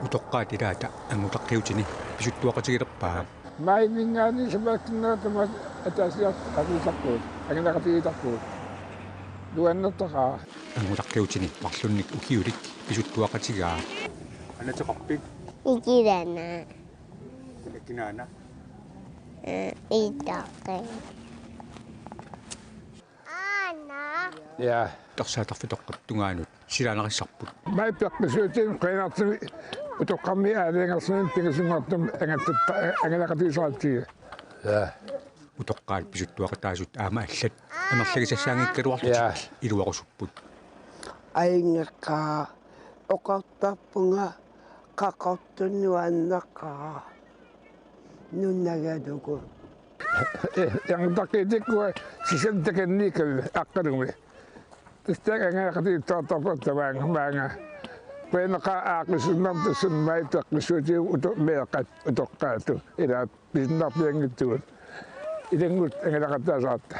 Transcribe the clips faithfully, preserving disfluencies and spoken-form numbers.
Utoqqaat ilaata anngutaqqiutini pisuttuaqatigilerpaa. Maajiminngaanniit sapaatip akunnerata tamaasa ataasiartut atuisarpugut, angalaqatigiittarpugut. Nuannertaqaaq. Anngutaqqiutini marlunnik ukiulik pisuttuaqatigaa. Anateqarpit? Ikilana. Ikinaana. Iitaqi. Aana. Ja. Tarsaatarfitoqqap tungaanut silaannarissarput. Maajip peqqissuutit qujanartumik utoqqarmi aalajangersimanermik pingasunngortumik angattut angalaqatigisaratsigit. Ja. Utoqqaat pisuttuaqataasut aamma allat amerlagisassaanngikkaluarlutik. Ja. Iluarusupput. Ajunngikkaluarpara oqartarpunga Qaqortup nuanneqaaq nunagalugu. Anngutaqqiutikka sisamat takanniikkaluit Aqqalumi. Tassa angalaqatigiittarput tamaanga maanga. Qujanaqaaq aaqqissuussinermik tassa maajip peqqissuutit uto-, meeqqat utoqqaatut ilaat pisinnarpianngitsugut. Ilanngullugit angalaqataasaratta.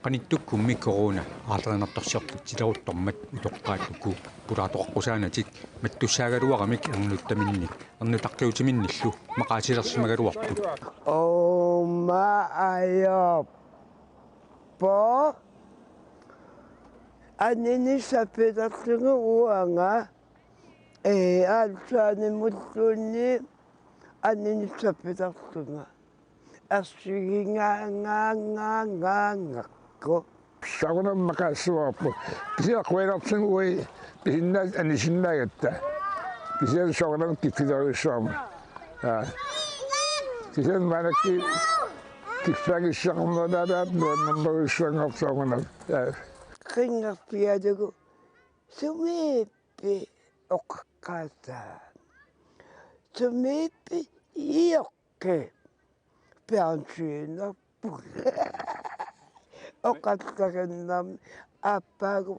Qanittukkummi corona aarlerinartorsiortitsileruttormat utoqqaat uku pulaartoqaqqusaanatik mattussaagaluaramik ernuttaminnik ernutaqqiutiminnillu maqaasilersimagaluarput. Uuma ajorpoq. Anini sappilerlunga uanga. Ee, aatsaannguulluunniit anini sappilerlunga. Ersigingaangaangakku. Soorunami maqaasilerparput. Kisianni qujanartumik uagut pisinnaasut anisinnaagatta. Kisianni soorunami kiffilerujussuarmik. Aa. Kisianni maannakkut kiffaanngissuseqarnerulaaraat nuannernerujussuanngorpoq soorunami. Aa. Qinngorpialugu sumiippi oqaqqaassaaq. Sumiippi ioqqi. Fjernsynerput. Oqassarinnarmi aappaagu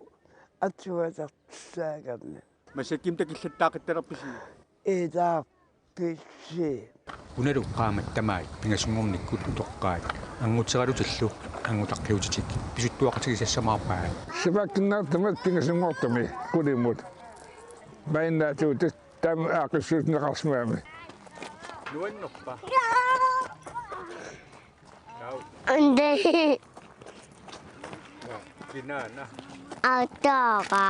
atualertussaagami. Massakkut takillattaaqattalerpisi? Ilaarpisi. Unalu qaammat tamaat pingasunngornikkut utoqqaat annguteralutillu anngutaqqiutitik pisuttuaqatigisassamaarpaat. Sapaatip akunnerata tamaasa pingasunngortumi qulimut. Maannakkut taama aaqqissuussinneqarsimagami. Nuannerpa? Ande. Kinaana? Atara.